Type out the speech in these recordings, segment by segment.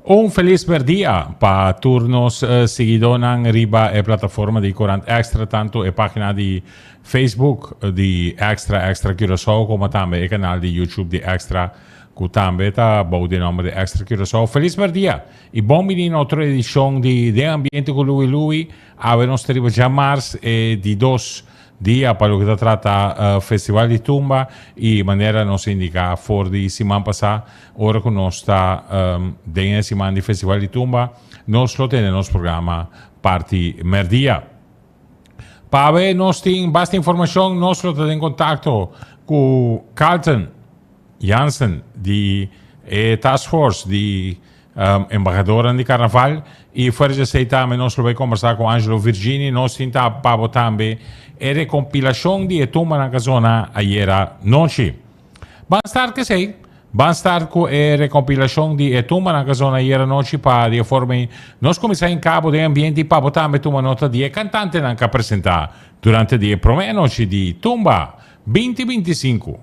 Un felis berdia pa tur nos siguidónan riba e plataforma di Corant Extra, tantu e página di Facebook di Extra Extra Curaçao komo tambe e kanal di YouTube di Extra ku tambe ta bou di e nòmber di Extra Curaçao. Felis berdia i bon bini na otro edishon di Den Ambiente ku Louie Louie. Awe nos ta riba djamars e di dos dia pa loke ta trata Festival di Tumba y manera nos a indica for di siman pasa ora cu nos ta den e siman di Festival di Tumba nos lo tene nos programa parti merdia. Pa awe nos tin basta informacion nos lo ta den contacto cu Carlton Jansen di e Task Force di Embahadornan di Carnaval y fuera di esey tambe nos lo bay combersa cu Angelo Virgini. Nos tin ta pa bo tambe e recompilacion di e tumbanan cu a zona ayera nochi. Ban start cu esey. Ban start cu e recompilacion di e tumbanan cu a zona ayera nochi pa di e forma ey nos cuminsa hinca bo den ambiente y pa bo tambe tuma nota di e cantantenan cu a presenta durante di e prome anochi di Tumba binti 25.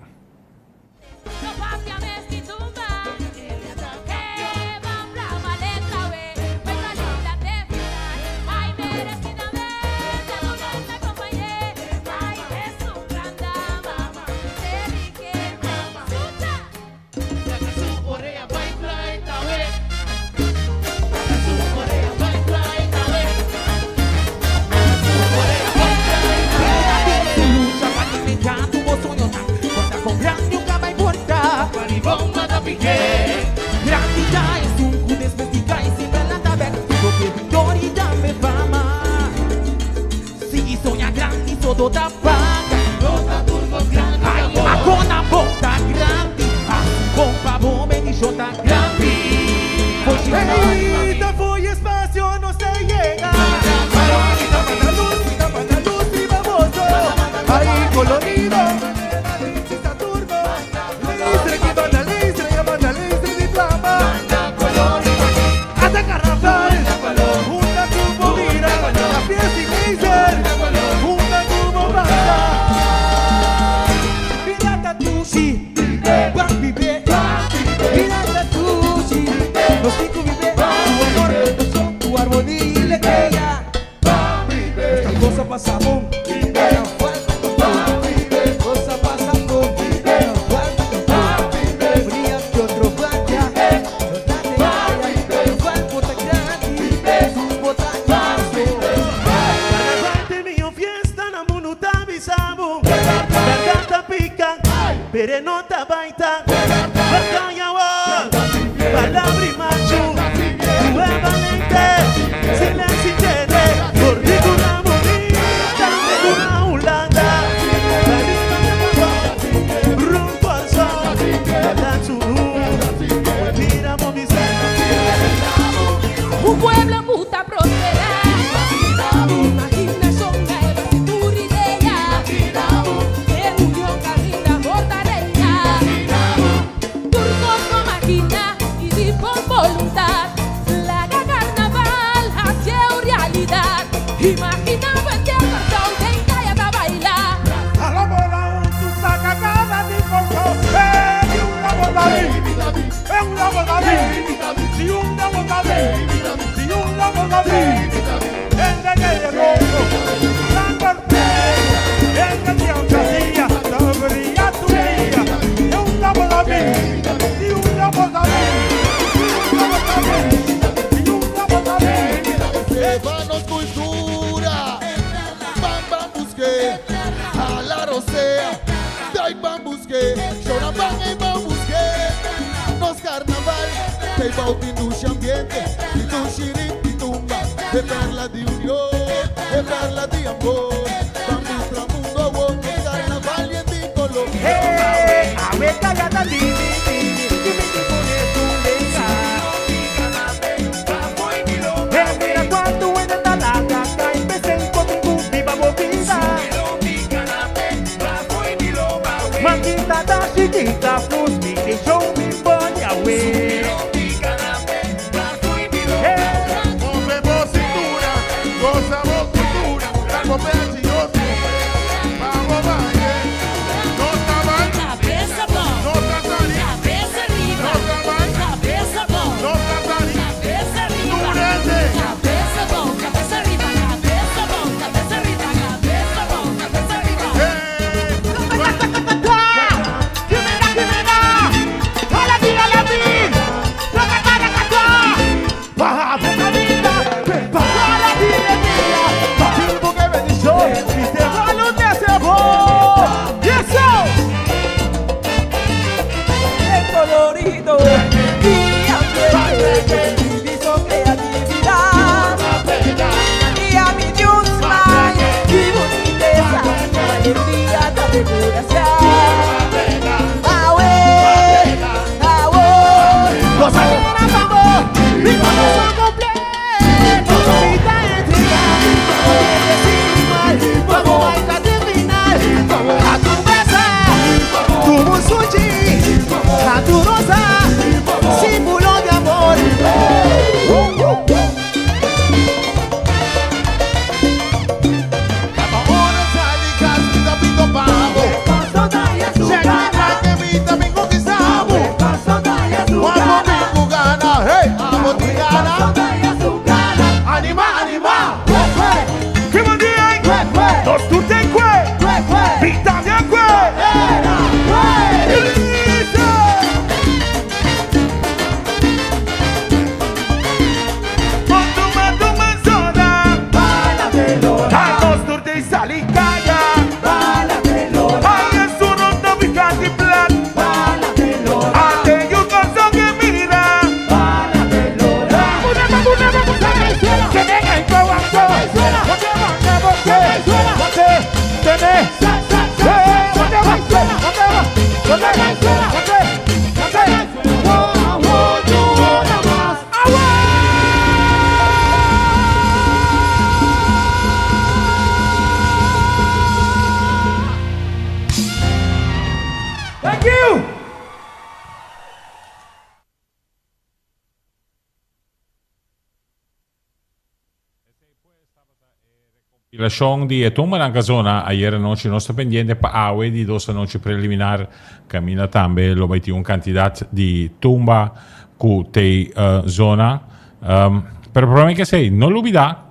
Compilacion di e tumbanan ka zona ayer anochi. Nos ta pendiente pa awe di dos anochi preliminar. Caminda tambe lo bay tin un cantidad di tumba cu t'ey zona. Pero prome ke esey, no lubida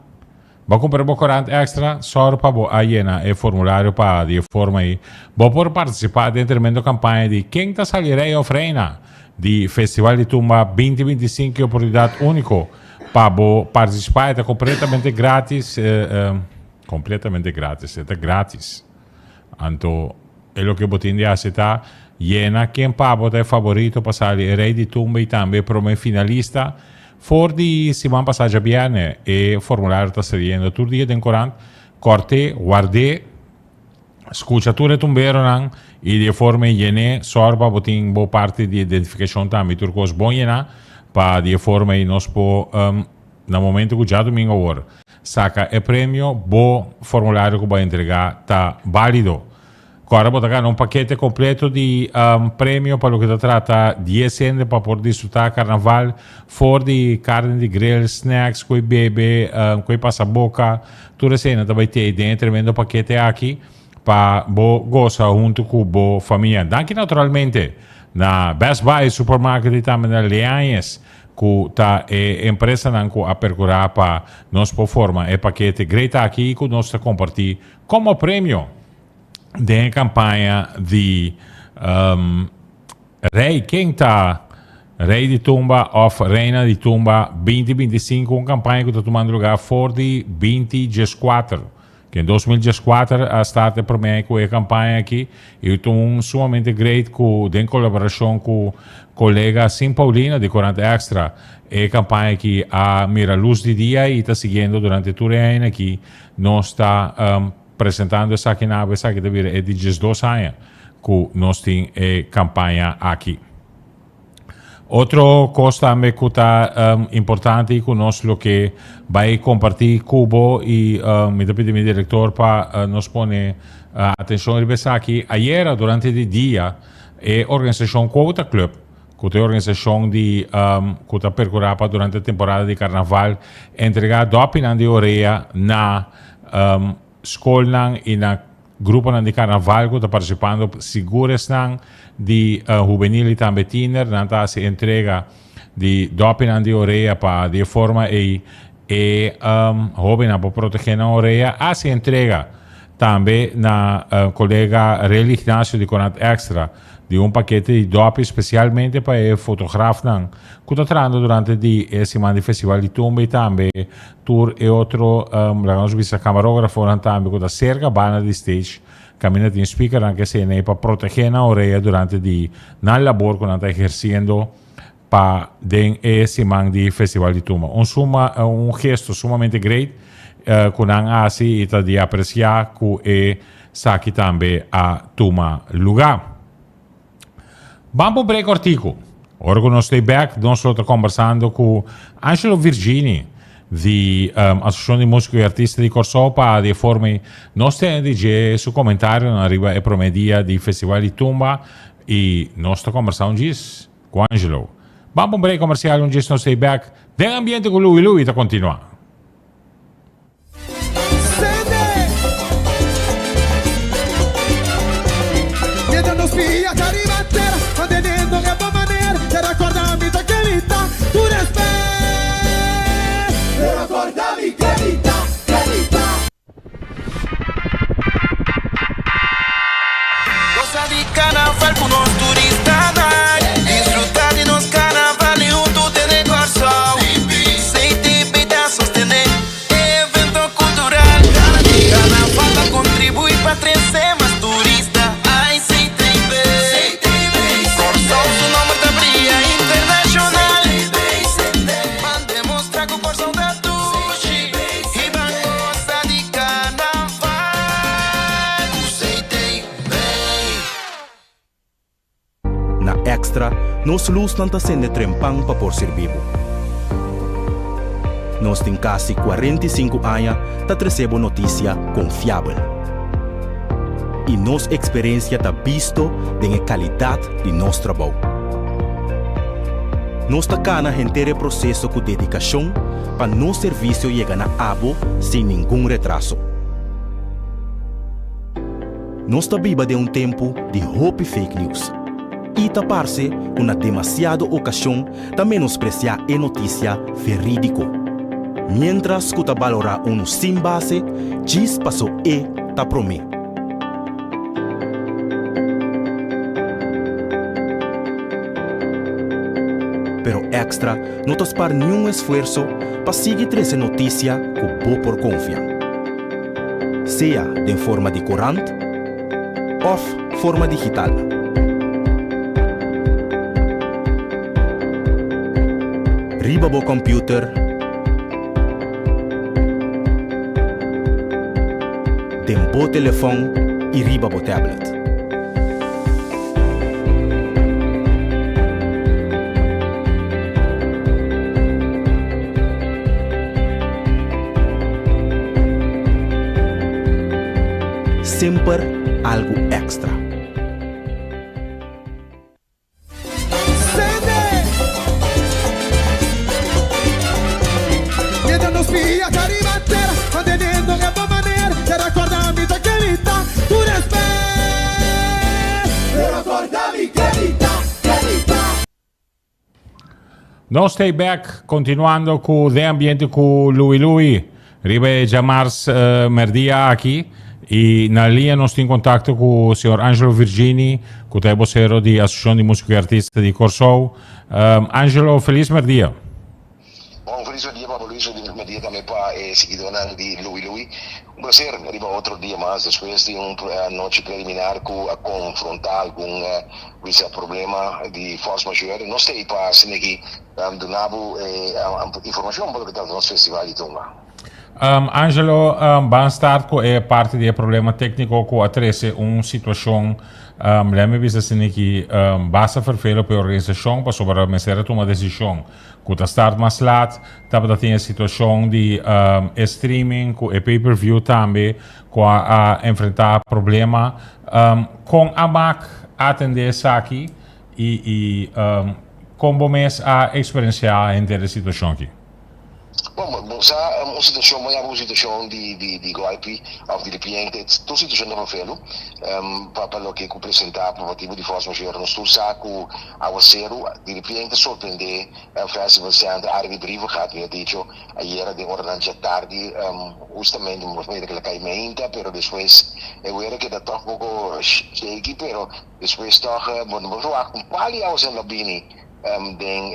bo cumpra bo corant extra, sor pa bo a yena e formulario pa di e forma ey bo por participa den tremendo campaña di Ken ta sali rey of reina di Festival di Tumba 2025 e oportunidad unico Pa bo partisipá e ta kompletamente gratis, kompletamente gratis, e ta gratis. Anto e loke bo tin di hasi ta yena ken pa bo ta e favorito pa sali e rei di tumba i tambe e prome finalista. For di siman pasá djabièrnè e formulario ta saliendo tur dia den korant. Kòrt'é, ward'é. Skucha tur e tumberonan i di e forma ei yen'é. Sòru pa bo tin bo parti di identifikashon tambe i tur kos bon yená pa di e forma ei nos por na momento ku djadumingu awor saka e premio bo formulario ku bo a entregá ta bálido. Kòrda bo ta gana un pakete kompleto di premio pa loke ta trata dies hende pa por disfrutá karnaval for di karni di grill, snacks, ku e bebe, ku e pasaboka. Tur esena ta bai tei den e tremendo pakete aki pa bo gosa huntu ku bo famia. Danki naturalmente na Best Buy Supermarket i tambe na Leañez ku ta e empresanan ku a perkurá pa nos por forma e pakete great aki i ku nos ta kompartí komo premio den e kampaña di Rey ken ta Rey di Tumba of Reina di Tumba 2025, un campaña cu ta tumando lugar for di 2014. Cu en 2014 a start e prome cu e campaña aki y ta un sumamente great cu den colaboracion cu colega Sin Paulina di Corant Extra e campaña aki a mira luz di dia y ta siguiendo durante tur e aña aki nos ta Presentando esaki na abo esaki ta bira e di diesdos aña ku nos tin e kampaña aki. Otro kos tambe ku ta importante i ku nos lo ke bai kompartí ku bo i mi ta pidi mi direktor pa nos pone atenshon riba esaki. Ayera durante di dia e organisashon Quota Club ku ta e organisashon di ku ta perkurá pa durante temporada di karnaval entregá dòpinan di orea na skolnan i na gruponan di karnaval ku ta partisipando, sigur esnan di hubenil i tambe tiner, nan ta hasi entrega di dòpinan di orea pa di e forma ei e hóbennan por protegé nan orea. Hasi entrega tambe na kolega Rel Ignacio di Konat Extra di un pakete di dòpi spesialmente pa e fotografnan ku ta trahando durante di e siman di Festival di Tumba i tambe Tur e otro, laga nos bisa camarografonan tambe cu ta cerca banda di stage, caminda tin speakernan ke sena ei pa protege nan orea durante di nan labor cu nan ta eherciendo pa den e siman di Festival di Tumba. Un suma, un gesto sumamente great cu nan a haci y ta di aprecia cu e. Esaki tambe a tuma lugá. Ban pa un break kòrtiku. Ora ku nos ta bèk, nos lo ta kòmbersando ku Angelo Virgini di Asosiashon di Músiko i Artista di Kòrsou pa di e forma ei nos tene di dje su komentarionan riba e promé dia di Festival di Tumba i nos ta kòmbersá un djis ku Angelo. Ban pa un break komersial un djis nos ta bèk den ambiente ku Louie Louie ta kontinuá. Gosa di carnaval cu nos turistanan Disfruta di nos carnaval y hunto tene Corsou CTB ta sostene e evento cultural Carnaval ta contribui pa trece mas turista Ay CTB Corsou su nomber ta bria internacional Ban demostra cu Corsou ta dushi Y ban gosa di carnaval cu CTB. Na Extra, nos lusnan ta sende trempan pa por sirbi bo. Nos tin kasi 45 aña ta trese bo notisia konfiabel. I nos eksperensia ta bisto den e kalidat di nos trabou. Nos ta kana henter e proseso ku dedikashon pa nos servisio yega na abo sin ningun retraso. Nos ta biba den un tempu di hopi fake news i ta parse ku na demasiado okashon ta menospresiá e notisia verídiko, miéntras ku ta balorá unu sin base djis paso e ta promé. Pero Extra no ta spar niun esfuerso pa sigui trese notisia ku bo por konfia. Sea den forma di korant òf forma digital. Riba bo kòmpiuter, den bo telefòn i riba bo tablet. Semper algu èkstra. Nos ta bek continuando cu Den Ambiente cu Louie Louie riba e djamars merdia aki y na linea nos tin contacto cu señor Angelo Virgini cu ta e bocero di Asociacion di Musico y Artista di Corsou. Angelo, feliz merdia. Bon, feliz merdia Papa Luis, feliz merdia tambe pa e siguidornan di Louie Louie. Un placer riba otro dia mas despues di un anochi preliminar cu a confronta algun bisa problema di force majeure. Nos ta ey pa asina aki duna bo e informacion pa loke ta nos festival di tumba. Angelo, ban start cu e parti di e problema tecnico cu a trece un situacion, lem mi bisa asina aki, basta vervelo pa e organisacion pasobra mester a tuma decision Ku ta start mas lat, tabata tin e situashon di e streaming ku e pay per view tambe ku a enfrentá problema. Kon Amak a atendé esaki i i kon bo mes a eksperensiá henter e situashon aki? Bon, bo sa un situashon, bo yama un situashon di di di gòlpi òf di ripiente, tur situashon ta vervelu pa pa loke ku presentá pa motibu di force majeure. Nos tur sa ku Awaceru di ripiente sorprende Festival Center área di Brievengat, mi a dicho ayera den oranan dje tardi, hustamente mi por mira ke la kai meinta, pero despues e wera keda tòg poko shaky, pero despues tòg bo no por wak un pal di awaceru la bini den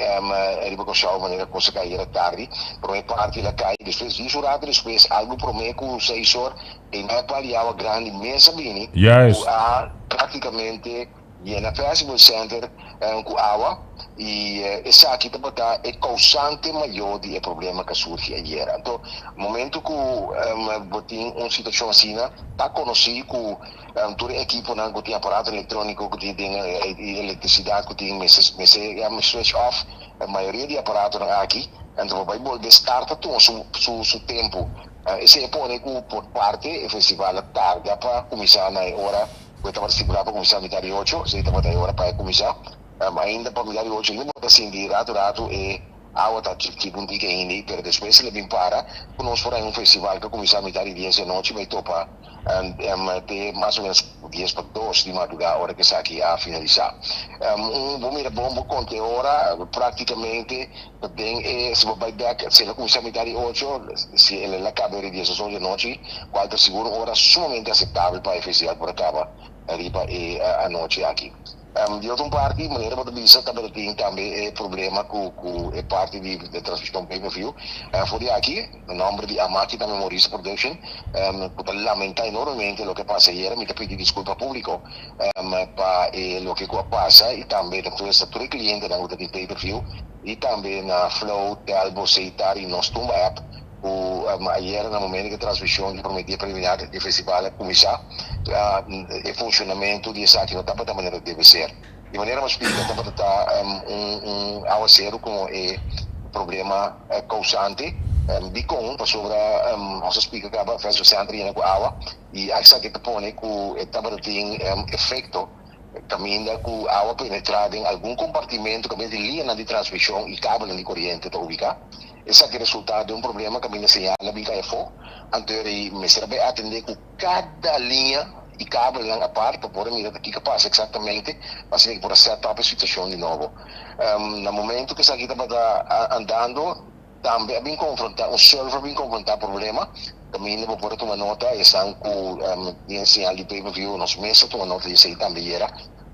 riba Kòrsou manera kos a kai ayera tardi. Promé parti la kai, despues dies un rato despues algu promé ku seis or e nan e pal di awa grandi mes a bini ku a praktikamente Yena Festival Center ku awa. I esaki tabata e kousante mayó di e problema ku a surgi ayera. Anto, momentu ku bo tin un situashon asina, ta konosí ku tur e ekiponan ku tin aparato elektróniko ku tin den i elektrisidat ku tin mester mester switch off e mayoria di aparatonan aki. Anto bo bai bolbe start ta tuma su su su tempu. Esei a pone ku por parte e festival a tarda pa kuminsá na e ora ku e tabata stipulá pa kuminsá mitar di ocho, esei tabata e ora pa e kuminsá. Ainda pa mitar di ocho ainda bo ta sinti ratu ratu e awa ta chip chip un tiki ainda pero despues el a bin para ku nos por haña un festival ku a kuminsá mitar di dies di anochi bai topa te mas o menos dies pa dos di madrugá ora ku esaki a finalisá. Un bo mira bon bo konta e ora praktikamente ta den e si bo bai bèk si el a kuminsá mitar di ocho si el a kaba ora di dies ocho di anochi kual ta sigur un ora sumamente aseptabel pa e festival por a kaba riba e anochi aki. Di otro parti, manera bo ta bisa, tabata tin tambe e problema cu cu e parti di transmision pay per view. For di aki, na nomber di Amak y tambe Maurice Production, cu ta lamenta enormemente loke a pasa ayera, mi ta pidi disculpa publico pa e loke cu a pasa y tambe ta tur esta tur e clientenan cu ta tin pay per view y tambe na Flow, Telbo, Seitar y Nos Tumba App ku ayera na momento ku e transmishon di promé dia preliminar di e festival a kuminsá, e funshonamentu di esaki no tabata manera debe ser. Di manera mas splika tabata ta un awaseru komo e problema kousante. Dikon? Pasobra nos a splika kaba Festival Center yena ku awa i esaki ta pone ku e tabata tin efekto Kaminda ku awa penetrá den algun kompartimentu kaminda di liñanan di transmishon i kabelnan di koriente ta ubiká. Esaki resultá den un problema kaminda señal a bin kai afó. Anto ei mester a bai atendé ku kada liña i kabelnan apart pa por a mira ta kiko a pasa eksaktamente pa asina ke por a sèt òp e situashon di nobo. Na momentu ku esaki tabata andando, Tambe a bin konfrontá, un server a bin konfrontá problema, kaminda bo por a tuma nota, esnan ku tin e señal di pay per view, nos mes a tuma nota di esei tambe yera,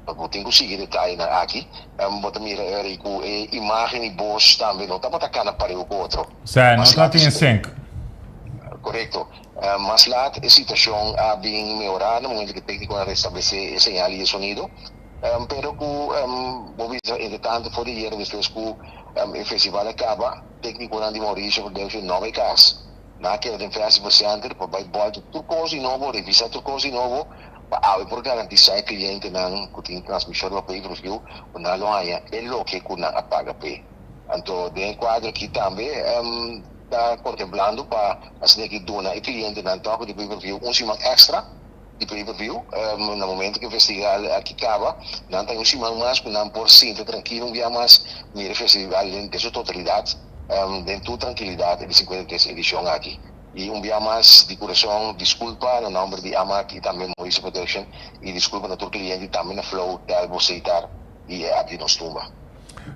pa bo tin ku sigui detayenan aki, bo ta mira eri ku e imagen i bos tambe no tabata kana pareu ku otro. Sè, no ta tin sync. Korekto. Mas lat e situashon a bin mehorá na momento ku e téknikonan a restablesé e señal i e sonido, pero ku bo bisa entretanto for di yera despues ku E festival a caba, tecniconan di Mauricio Production no bay cas. Nan a keda den Festival Center pa bay bolta tur cos di nobo, revisa tur cos di nobo, pa awe por garantisa e clientenan cu tin transmision riba pay per view cu nan lo haya e loke cu nan a paga p'e. Anto den e cuadro aki tambe ta contemplando pa asina ki duna e clientenan toke di pay per view un siman extra. Di pay per view, na momento ku e festival aki kaba, nan ta un siman mas ku nan por sinta trankilo un bia mas, mira e festival den su totalidat, den tur trankilidat e di 53 edishon aki. I un bia mas di kurason diskulpa na nòmber di Amak i tambe Mauricio Production i diskulpa na tur kliente i tambe na Flow, Telbo, Seitar i e app di Nos Tumba.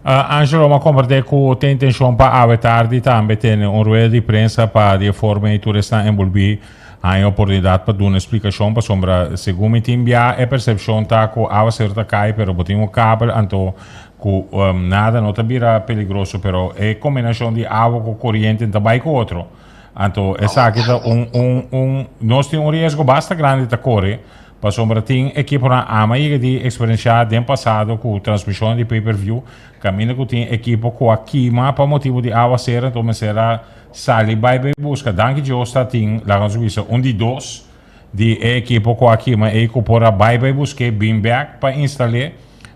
Angelo, m'a komprendé ku tin intenshon pa awe tardi tambe tene un rueda di prensa pa di e forma ei tur esnan enbolbí haña oportunidat pa duna splikashon pasobra segun mi tin bia e persepshon ta ku awaseru ta kai pero bo tin un kabel anto ku nada no ta bira peligroso pero e kombinashon di awa ku koriente no ta bai ku otro anto esaki ta un un un nos tin un riesgo basta grandi ta kore. Pasobra tin ekiponan ama yega di eksperensiá den pasado ku transmishonnan di pay per view, kaminda ku tin ekipo ku a kima pa motibu di awasera, enton mester a sali bai bai buska. Danki Dios ta tin, laga nos bisa, un di dos di e ekipo ku a kima ei ku por a bai bai busk'é bin bèk pa instal'é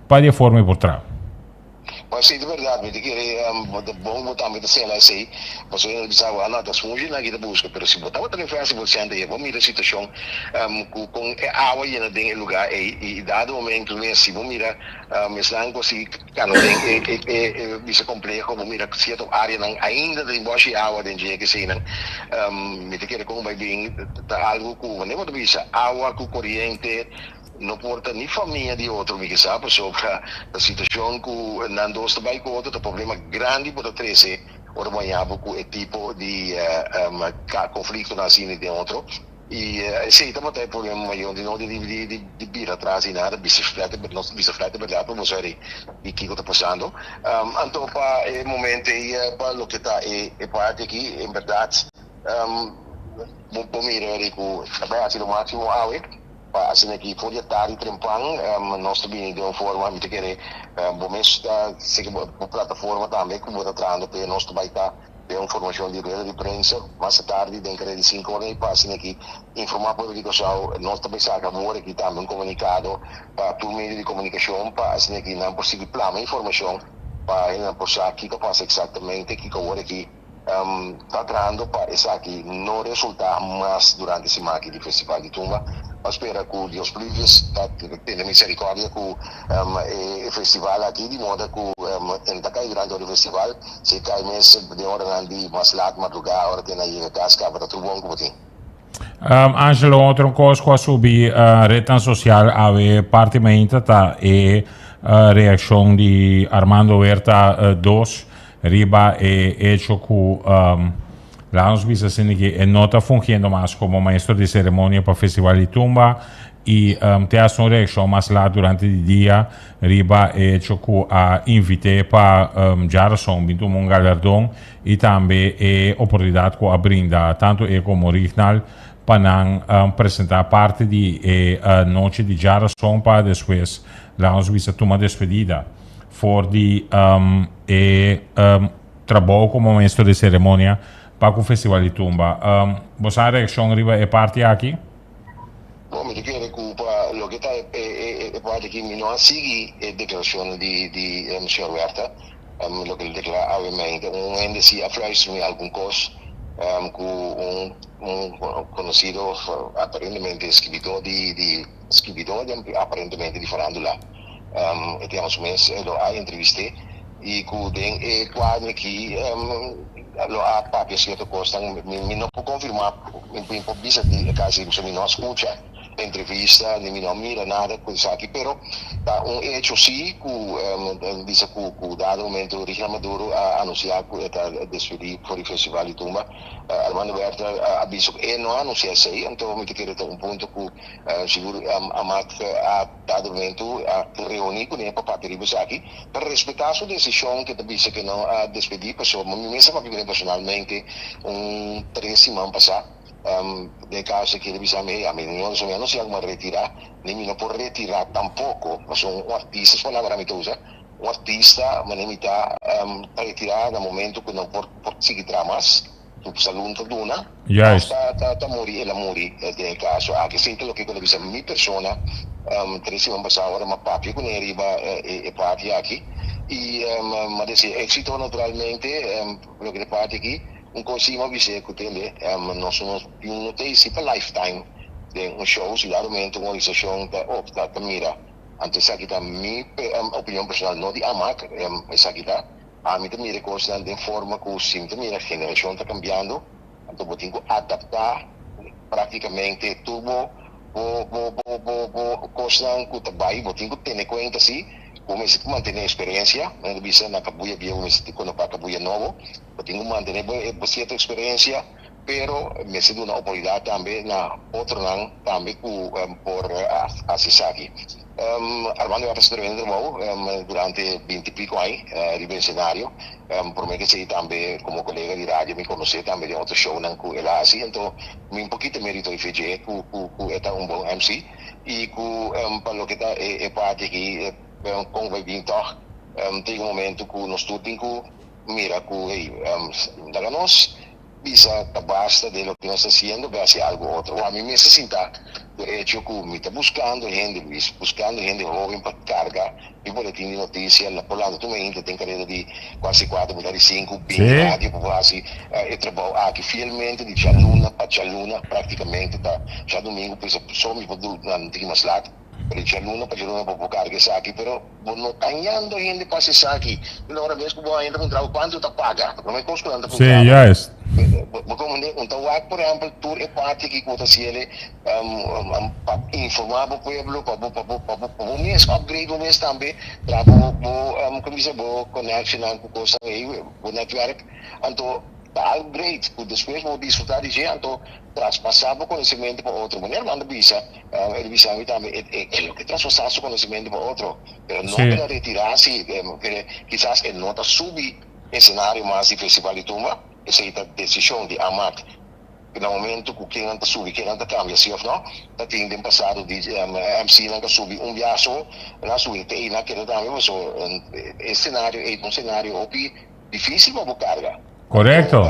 pa di e forma ei por traha. Pues si ta berdad, mi ta kere bo ta bon bo tambe ta sela esey, pasobra hende ta bisa bo, ah no, ta smushi nan aki ta buska, pero si bo tabata den Festival Center ya bo mira e situacion cu con e awa yena den e lugar ey, y dado momento mes si bo mira esnan cu a sigui cana den e bisa compleho, bo mira cierto areanan ainda ta tin boshi awa den dje eseynan, mi ta kere con bay bin ta algo cu wanneer bo ta bisa awa cu coriente. No por ta ni famia di otro mi ke sa pasobra ta situacion cu nan dos ta bay cu otro ta problema grandi bo ta trece ora bo haña bo cu e tipo di conflictonan asina den otro y esey tabata e problema mayor di no di bira atras di nada bisa flat nos ta bisa flat e berdad pa bo sa di kico ta pasando anto pa e momento ey pa loke ta e parti aki en berdad bo mira cu ta bay haci lo maximo awe. Pa asina ki for di atardi trempan nos ta bini den un forma, mi ta kere bo mes ta sigi bo plataforma tambe ku bo ta trahando p'e, nos ta bai ta den un formashon di rueda di prensa mas atardi den kare di sinku ora i pa asina ki informá pueblo di Kòrsou. Nos ta bai saka awor aki tambe un komunikado pa tur medio di komunikashon pa asina ki nan por sigui plama informashon pa hendenan por sa kiko a pasa eksaktamente, kiko awor aki. Ta trahando pa esaki no resulta mas durante siman aki di Festival di Tumba. Pa spera cu Dios Pluvius ta tene misericordia cu e festival aki di moda cu e no ta cay durante ora di festival. Si e cay mes den oranan di mas laat madruga ora cu e na yega cas caba ta tur bon cu bo tin. Angelo, otro cos cu a subi rednan social awe parti mainta ta e reaccion di Armando Huerta dos riba e hecho cu laga nos bisa asina ki e no ta fungiendo mas como maestro di ceremonia pa Festival di Tumba y te hasta un reaccion mas laat durante di dia riba e hecho cu a invite pa djarason bin tuma un galardon y tambe e oportunidad cu a brinda tanto e como Rignald pa nan presenta parti di e nochi di djarason pa despues laga nos bisa tuma despedida for di e trabou como maestro di ceremonia pa cu Festival di Tumba. Bo sa reaccion riba e parti aki? Bon, mi ta kere cu pa loke ta e parti aki mi no a sigui e declaracionnan di señor Huerta. Loke el declara awe mainta un hende si a fluister mi algun cos cu un conocido aparentemente skibidor di skibidor di aparentemente di farandula e ta yama su mes lo a entreviste y cu den e cuadro aki lo a papia cierto cosnan mi no por confirma mi por bisa di casi mi no a scucha. Entrevista ni mi no a mira nada cu esaki pero ta un hecho si cu bisa cu cu dado momento Rigna Maduro a anuncia cu e ta despedi for di festival di tumba Armando Huerta a bisa cu e no a anuncia esey anto mi ta kere ta un punto cu sigur Amat a dado momento a reuni cune pa papia riba esaki pa respeta su decision cu e ta bisa cu e no a despedi pasobra mi mes a papia cune personalmente un tres siman pasa. Den caso e kere bisa mi, hey, ami no mi a no siña como retira, ni mi no por retira tampoco, pasobra un artista, es palabra mi ta usa, un artista manera mi ta ta retira na momento cu no por por sigui traha mas, su salud ta duna, of ta ta muri, el a muri den e caso aki. Esey ta loke cu el a bisa mi persona tres siman pasa ora mi a papia cune riba e parti aki y mi a desea exito naturalmente loke ta e parti aki. Un kos si mi a bis'é ku tende, nos no tin no ta isi pa lifetime den un show, si dado momento un organisashon ta opta ta mira, anto esaki ta mi opinion personal, no di Amak, esaki ta, ami ta mira e kosnan den forma ku si mi ta mira generashon ta kambiando, anto bo tin ku adaptá praktikamente tur bo bo bo bo bo bo kosnan ku ta bai, bo tin ku tene kuenta si ku mester mantené eksperensia, nan ta bisa na kabuya bieu mester konoká kabuya nobo. Bo tin ku mantené bo sierto eksperensia, pero mester duna oportunidat tambe na otronan tambe ku por hasi esaki. Armando a hasi tremendo trabou durante binti piko aña riba esenario. Promé ke esei tambe komo kolega di radio mi konosé tambe den otro shownan ku el a hasi. Anto mi un pokito merito di dje ku e ta un bon MC i ku pa loke ta e parti aki kon bai bin tòg ta yega un momento ku nos tur tin ku mira cu hey, laga nos bisa ta basta de loke nos ta haciendo bay haci algo otro. Wou ami mes a sinta cu e hecho cu mi ta buscando hende Luis, buscando hende hoben pa carga mi boletin di noticia na por lanta tur mainta den careda di cuasi cuatro mitad di cinco bin radio pa por haci e trabou aki fielmente di djaluna pa djaluna practicamente ta djadomingo pues so mi por duna un tiki mas laat. Pero djaluna pa djaluna bo por carga esaki, pero bo no ta hañando hende pa haci esaki. Y ora mes cu bo a entra pa un trabao, cuanto ta paga? Ta prome cos cu nan ta Sí, puntra bo. juist. Bo comprende? Un ta wak, por ehempel, tur e parti aki cu bo ta haciele pa informa bo pueblo, pa bo, pa bo, pa bo, pa bo mes upgrade bo mes tambe, traha bo, bo, como bisa, bo connectionnan cu cosnan ey, bo netwerk. Anto ta algo great cu despues bo disfruta di dje, anto Traspasá bo konosementu pa otro. Manera nan ta bisa, el bisa mi tambe, e e lo ke traspasá su konosementu pa otro, pero no el a retirá si, kisas e no ta subi esenario mas di Festival di Tumba, esei ta desishon di Amak. Na momento ku kennan ta subi, kennan ta kambia, si òf no. Ta tin den pasado di MC nan ta subi un bia so, nan a subi te ei nan keda tambe paso e scenario ei ta un scenario hopi dificil pa bo carga. Correcto.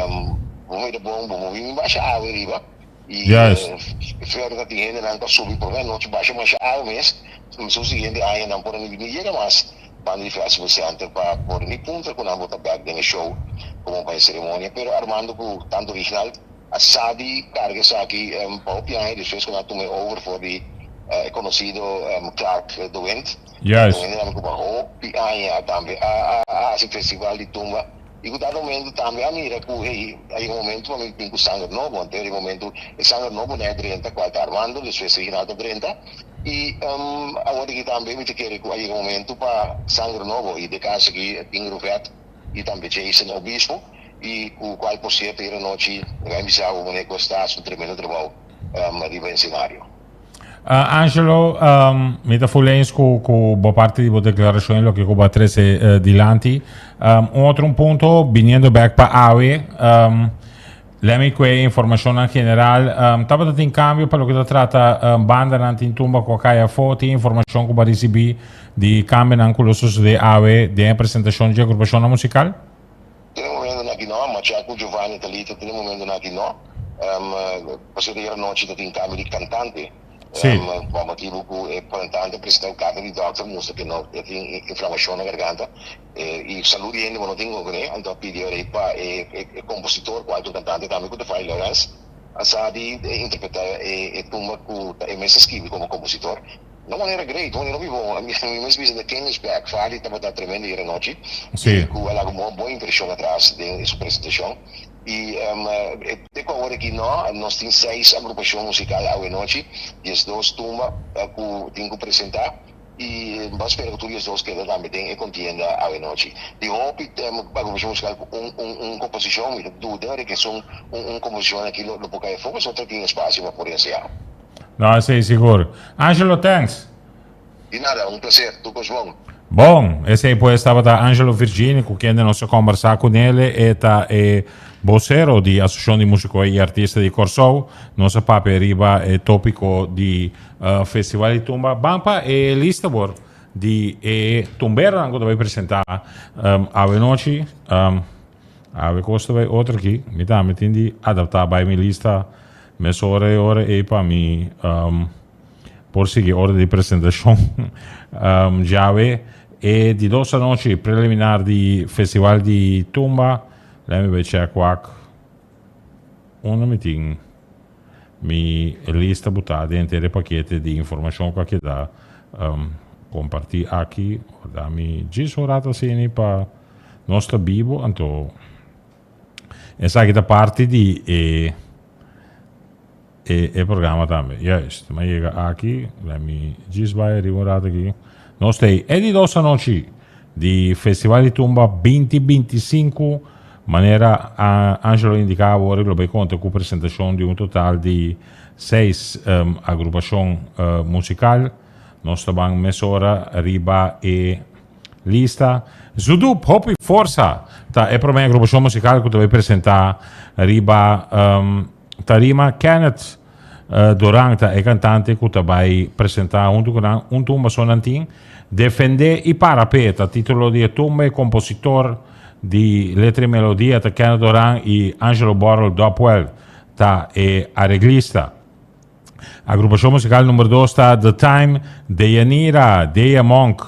Bo mira bon, bo no bin basha awe riba y verder ta tin hendenan ta subi prome anochi basha masha awe mes, su siguiente aña nan por a ni yega mas banda di Festival Center pa por ni puntra cu nan bo ta bek den e show como pa e ceremonia, pero Armando cu tanto Rignald a sa di carga esaki pa hopi aña despues cu nan a tuma e over for di e conocido Clark de Wind. Un hendenan cu pa hopi aña tambe a haci festival di tumba y cu dado momento tambe a mira cu hey a yega un momento pa mi bin cu sanger nobo, anto e momento e sanger nobo nan a drenta cual ta Armando, despues Rignald a drenta. Y awor aki tambe mi ta kere cu a yega momento pa sanger nobo y de caso aki tin Ruvet y tambe Jason Obispo y cu cual por cierto ayer anochi mi a bisa bo manera cu a sta haci un tremendo trabao riba escenario. Angelo, mi ta full eens cu cu bo parti di bo declaracion y loke cu bo a trece dilanti. Un otro un punto, biniendo back pa awe, Lemme ku e informashonnan general. Tabata tin kambio pa loke ta trata bandanan tin tumba ku a kai afó. Tin informashon ku bo a risibí di kambionan ku lo sosodé awe den e presentashon dje agrupashonnan musikal? Tin e momentonan aki no, Machel ku Giovanni ta lita tin e momentonan aki no. Pasobra ayera nochi ta tin kambio di kantante. Sí. Pa motibu ku e kantante a presentá un karta di dòkter mustra ku no e tin inflamashon na garganta. Y salud di hende bo no tin con cune, anto a pidi ora pa e compositor cual ta un cantante tambe cu ta Fai Lawrence a sa di interpreta e tumba cu ta e mes a scribi como compositor na un manera great, un manera hopi bon. Mi mes bisa The King is Back, Fadi tabata tremendo ayer anochi y cu a laga un bon impresion atras den su presentacion. Y te cu awor aki no, nos tin seis agrupacion musical awe nochi, 12 tumba cu tin cu presenta. I bo a spera ku tur di esdos keda tambe den e kontienda awe nochi. Di hopi agrupashon musikal ku un un un komposishon, mi ta duda di ke esun un un komposishon aki lo lo por kai afó pasobra ta tin espasio pa por ensayá. No, esei sigur. Angelo, thanks. Di nada, un plaser. Tur kos bon. Bon, esei pues tabata Angelo Virgini ku kende nos a kombersá kunele. E ta e bosero di Asosiashon di Músiko i Artista di Kòrsou. Nos a papia riba e tópiko di Festival di Tumba. Ban pa e lista bor di e tumberonan ku ta bai presentá awe nochi. Awe kos ta bai otro aki. Mi tambe tin di adaptá bai mi lista mesora e ora ei pa mi por sigui orde di presentashon. Djawe e di dos anochi preliminar di Festival di Tumba. Lèmi bai chèk wak unda mi tin. Mi lista butá den henter e pakete di informashon ku a keda kompartí aki. Ora mi djis un rato asini pa nos ta bibu, anto esaki ta parti di e e programa tambe. Juist, mi a yega aki, laat mi djis bai ariba un rato aki. Nos ta ei e di dos anochi di Festival di Tumba 2025. Manera Angelo indica awor lo bay conta cu presentacion di un total di seis agrupacion musical. Nos ta ban mesora riba e lista. Zudup Hopi Forsa ta e prome agrupacion musical cu ta bay presenta riba tarima. Kenneth Doran ta e cantante cu ta bay presenta hunto cu nan un tumba so nan tin. Defende y para p'e ta titulo di e tumba. E compositor di letra y melodia ta Kenneth Doran y Angelo Borrell Dopwell ta e areglista. Agrupacion musical number dos ta The Time. Deyanira Deya Monk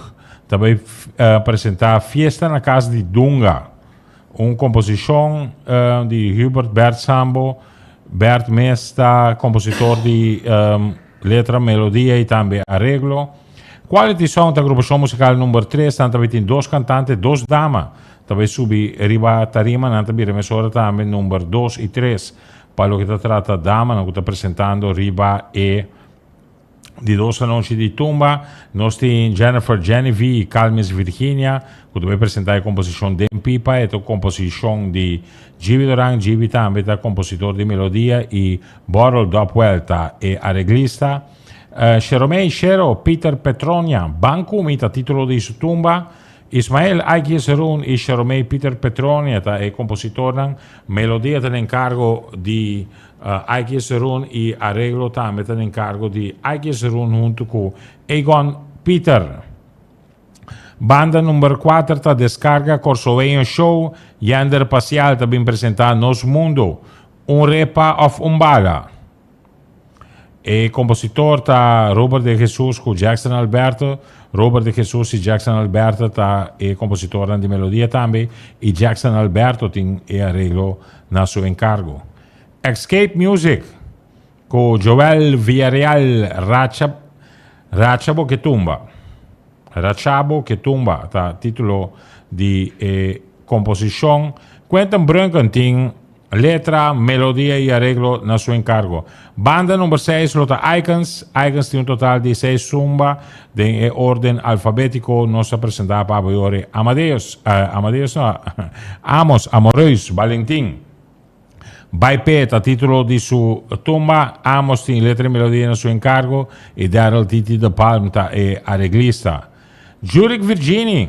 ta bay presenta Fiesta na Cas di Dunga. Un komposishon di Hubert Bert Sambo. Bert mes ta kompositor di letra, melodia i tambe areglo. Quality Song ta agrupashon musikal number tres. Nan ta bai tin dos kantante, dos dama ta bai subi riba tarima. Nan ta bira mesora tambe number dos i tres pa loke ta trata damanan ku ta presentando riba e Di dos anochi di tumba, nos tin Jennifer Jenny V. Calmes Virginia, ku ta bai presentá e komposishon Den Pipa. E ta un komposishon di Gibi Doran. Gibi tambe ta kompositor di melodia i Borrell Dopwell ta e areglista. Sheromey Shero Peter Petronia, Ban Ku Mi ta titulo di su tumba. Ismael Ike Jesurun i Sharomey Peter Petronia ta e kompositornan. Melodia ta na enkargo di Ike Jesurun i areglo tambe ta na enkargo di Ike Jesurun huntu ku Egon Peter. Banda number kuater ta Descarga Korsoweño Show, Yender Pasial ta bin presentá Nos Mundo, Un Repa òf Un Bala. E kompositor ta Robert de Jesus ku Jackson Alberto. Robert de Jesus i Jackson Alberto ta e kompositornan di melodia tambe i Jackson Alberto tin e areglo na su enkargo. Escape Music ku Joel Villarreal Racha Racha bo ke tumba. Racha bo ke tumba ta titulo di e komposishon. Quentin Brunken tin Letra, melodia y areglo na su encargo. Banda number seis lo ta Icons. Icons tin un total di seis zumba den e orden alfabetico. Nos ta presenta pa abo yori Amadeus, Amadeus no, Amos, Amoreus, Valentin. Bai Pe ta titulo di su tumba. Amos tin letra y melodia na su encargo y Daryl Titi de Palm ta e areglista. Jurick Virgini.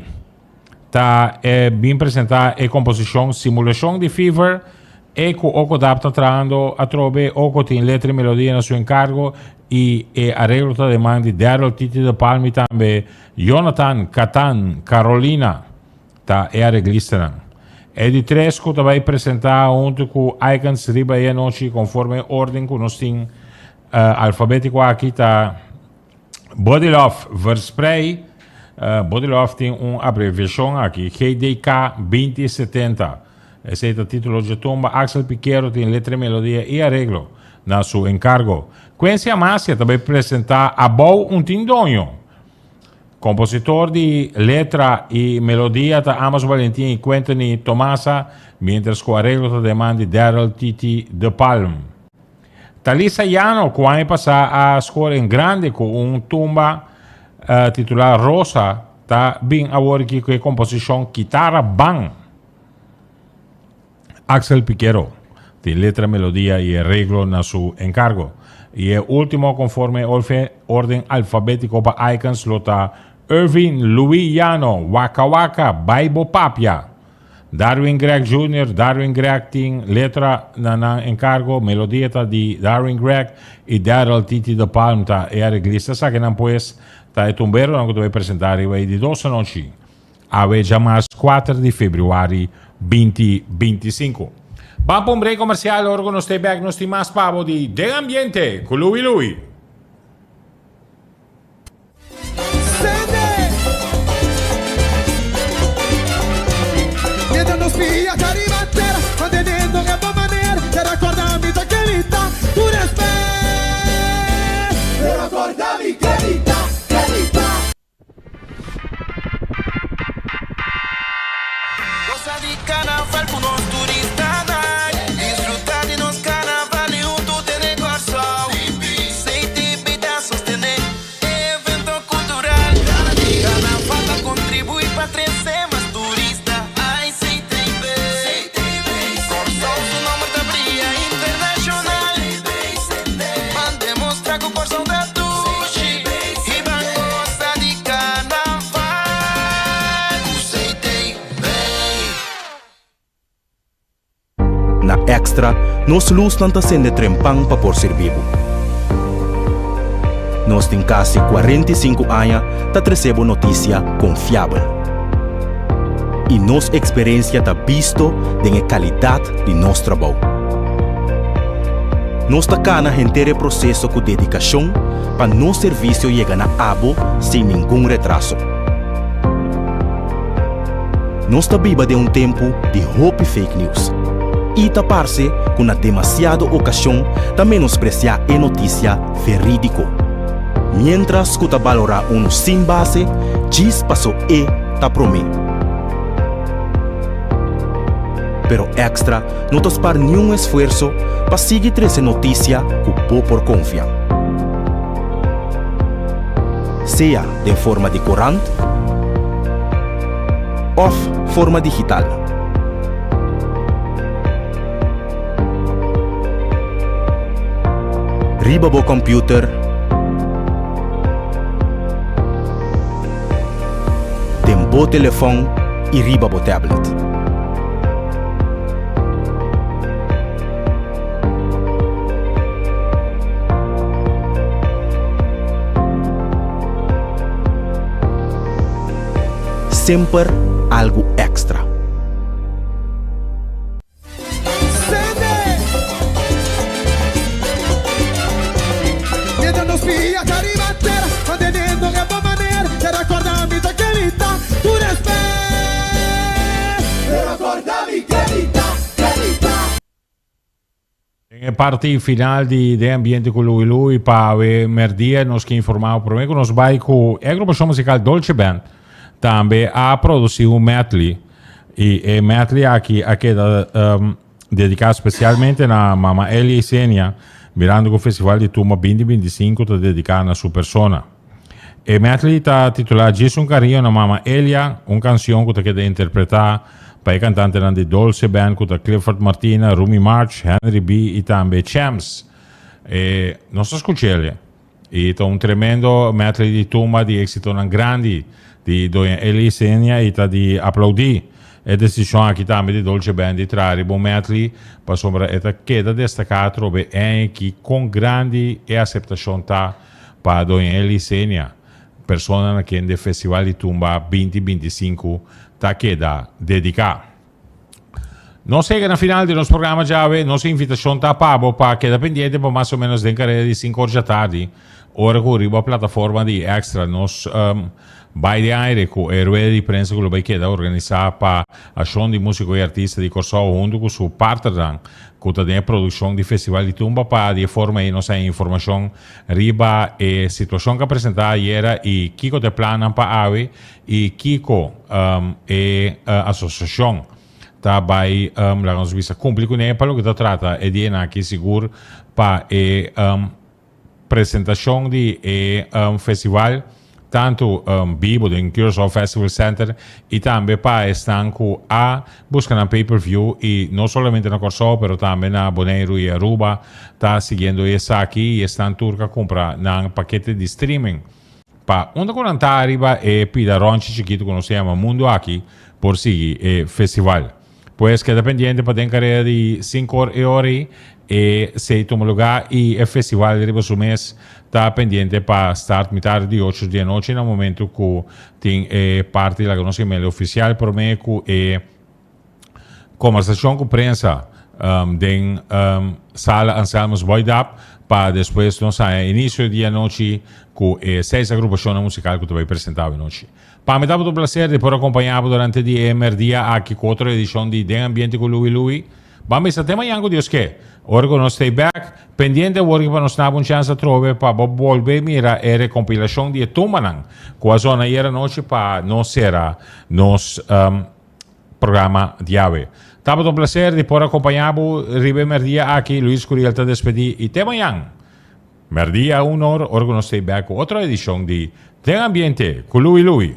Ta e bin presentá e komposishon Simulashon di Fever e ku Oko Dap ta trahando atrobe. Oko tin letra i melodia na su enkargo i e areglo ta den man di Daryl Titi de Palm i tambe Jonathan Catan Carolina ta e areglistanan. E di tres ku ta bai presentá huntu ku Icons riba e anochi konforme e orden ku nos tin alfabétiko aki ta Body Love Versprei, Body Love tin un abreviashon aki, GDK 2070. Esei ta titulo dje tumba. Axel Piquero tin letra i melodia i areglo na su enkargo. Quincy Amasia ta bai presentá Abou un tin doño. Kompositor di letra i melodia ta Amos Valentin i Quenthony Tomasa, miéntras ku areglo ta den man di Daryl Titi de Palm. Talisa Llano ku aña pasá a skor en grande ku un tumba titulá Rosa ta bin awor aki ku e komposishon Kitara Ban. Axel Piquero tin letra, melodia i areglo na su enkargo. I e último konforme e orden alfabétiko pa Icons lo ta Irving Louis Llano, Waka Waka, Bai Bo Papia. Darwin Gregg Junior, Darwin Gregg tin letra na nan enkargo, melodia ta di Darwin Gregg i Daryl Titi de Palm ta e areglista. Esakinan pues ta e tumberonan ku ta bai presentá riba e di dos anochi, awe djamas kuater di febrüari 2025. Ban pa un break komersial, ora ku nos ta e bèk nos tin mas pa bo di Den Ambiente ku Louie Louie. Gosa di carnaval cu nos turistanan. Disfruta di nos carnaval y hunto tene Corsou. CTB ta sostene e evento cultural. Carnaval ta contribui pa trece mas turista. Ay CTB. Corsou su nomber ta bria internacional. Ban demostra cu Corsou ta dushi. Y ban gosa di carnaval cu CTB. Na Extra, nos lusnan ta sende trempan pa por sirbi bo. Nos tin kasi 45 aña ta trese bo notisia konfiabel. I nos eksperensia ta bisto den e kalidat di nos trabou. Nos ta kana henter e proseso ku dedikashon pa nos servisio yega na abo sin ningun retraso. Nos ta biba den un tempu di hopi fake news i ta parse ku na demasiado okashon ta menospresiá e notisia verídiko, miéntras ku ta balorá unu sin base djis paso e ta promé. Pero Extra no ta spar niun esfuerso pa sigui trese notisia ku bo por konfia. Sea den forma di korant òf forma digital. Riba bo kòmpiuter, den bo. bo telefòn i riba bo tablet. Semper algu èkstra. Den e parti final di Den Ambiente ku Louie Louie pa awe merdia nos ke informá bo promé ku nos bai ku e agrupashon musikal Dolce Band tambe a produsí un medley i e medley aki a keda dediká spesialmente na Mama Elia Isenia mirando ku Festival di Tumba 2025 ta dediká na su persona. E medley ta titulá Djis un Cariño na Mama Elia, un kansion ku ta keda interpretá pa e kantantenan di Dolce Band ku ta Clifford Martina, Rumi March, Henry B i tambe Champs. E nos ta skuch'el i ta un tremendo medley di tumba di éksitonan grandi di Doña Elia Isenia i ta di aplaudí e desishon aki tambe di Dolce Band di traha riba un medley pasobra e ta keda destaká atrobe en ki kon grandi e aseptashon ta Pa Doña Eli Senia, persona na kende Festival di Tumba 2025 ta keda dediká. Nos yega na final di nos programa djawe. Nos invitashon ta pa bo pa keda pendiente pa mas o menos den kareda di sinku or djatardi, ora ku riba plataforma di Extra nos bai den aire ku e rueda di prensa ku lo bai keda organisá pa Ashon di Músiko i Artista di Kòrsou huntu ku su partnernan ku ta den e produkshon di Festival di Tumba pa di e forma ei nos haña informashon riba e situashon ku a presentá ayera i kiko ta e plannan pa awe i kiko e asosiashon ta bai laga nos bisa kumpli kuné pa loke ta trata e dianan aki sigur pa e Presentashon di e festival tantu bibo den Curaçao Festival Center i tambe pa esnan ku a buska nan pay per view i no solamente na Kòrsou pero tambe na Boneiru i Aruba ta siguiendo esaki i esnan tur ku a kumpra nan pakete di streaming pa unda ku nan ta riba e pida rònchi chikitu ku nos ta yama mundu aki por sigui e festival. Pues keda pendiente pa den karera di sinkor e ora ei e sei tuma lugá i e festival riba su mes ta pendiente pa start mitar di ocho di anochi na momento ku tin e parti laga nos yam'el ofisial promé ku e kombersashon ku prensa den sala Anselmus Boydap pa despues nos haña inisio di anochi ku e seis agrupashonnan musikal ku ta bai presentá awe nochi. Pa mi tabata un placer di por acompaña bo durante di e merdia aki cu otro edicion di Den Ambiente cu Louie Louie. Ban bisa te mañan cu Dios ke. Ora cu nos stay back, pendiente awor ki pa nos naba un chance atrobe pa bo bolbe mira e recompilacion di e tumbanan cu a zona ayer anochi pa nos cera nos programa di awe. Tabata un placer di por acompaña bo riba e merdia aki. Luis Curiel ta despedi y te mañan. Merdia un or, ora ku nos stay back ku otro edishon di Den Ambiente ku Louie Louie.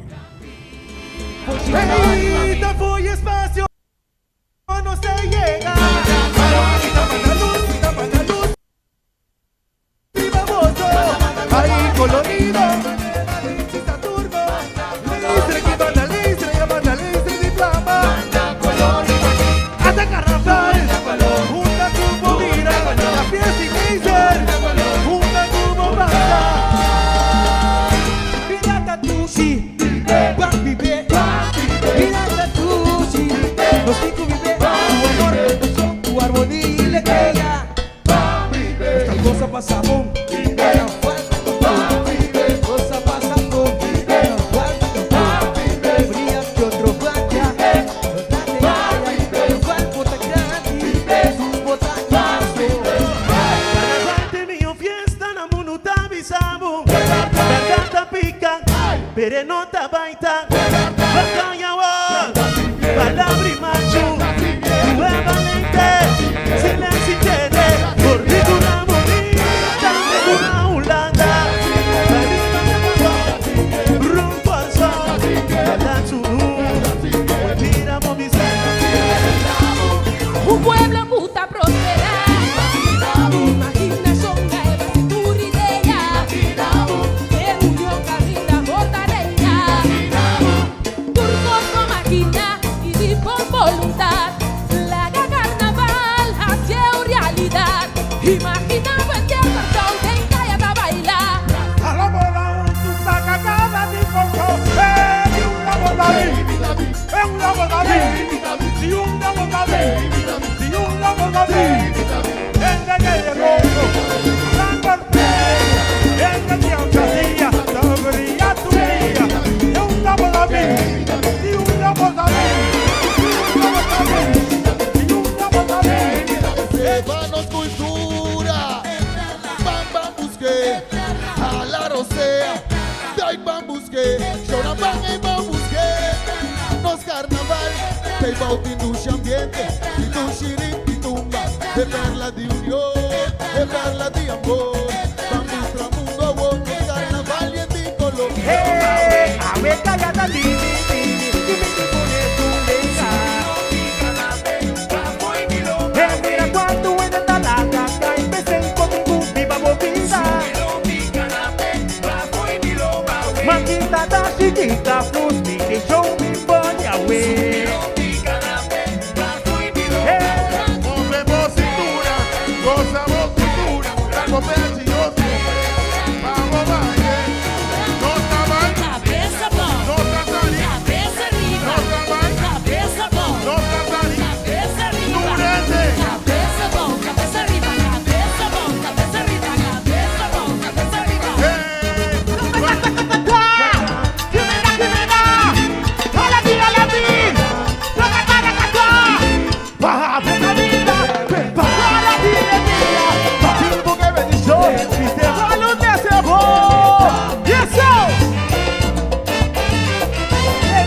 Un pueblo ku ta prosperá. Imaginashon na e base tur idea. Den union kaminda bo ta reina. Tur. Seba nos cultura, ban ban busque, hala rosea, dai ban busque, shona ban ei ban busque. Nos carnaval, tei bauti dushi ambiente, di dushi ritmo tumba, e perla di union, e perla di amor. Ban mustra mundo awor, nos carnaval yen di color. Hey, awe kaya ta di mi di mi di mi di pone tu leka. Hey, mira cuanto hende ta laga kai pesen conmigo viva bo vida. Makita ta chiquita plus mi di show mi body away. Hey. Move bo cintura, goza bo cultura, algo precioso. Vamos baile, no ta bai, Cabeza bom, no ta sali, cabeça arriba, no ta bai, cabeça bom, no ta sali. cabeça arriba, Durante. cabeça bom, cabeça arriba, cabeça bom, cabeça arriba, cabeça bom, cabeça arriba. Hey,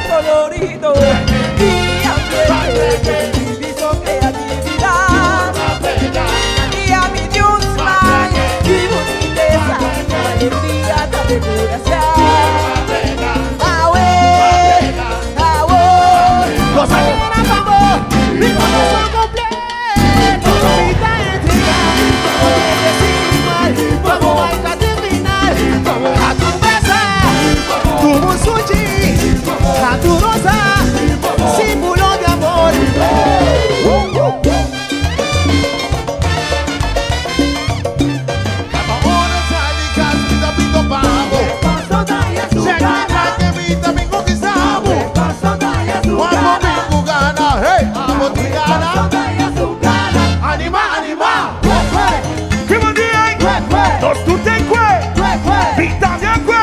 Colorido y ambiente, vivo creatividad. Y a mi Dios, man, y boniteza, alegría, figuración. Awe, awe, cosa que era favor, mi corazón completo, vida entrega, vamos a terminar, a tu mesa, tu musuchi, a tu rosa, símbolo de amor. Ora sali cas mi ta pido pavo. Check que mi ta bin conquistavo. Cuando mi gana, hey, amo ti gana. Anima, anima. Que bom dia, hein? Nós tu tem que Vitória que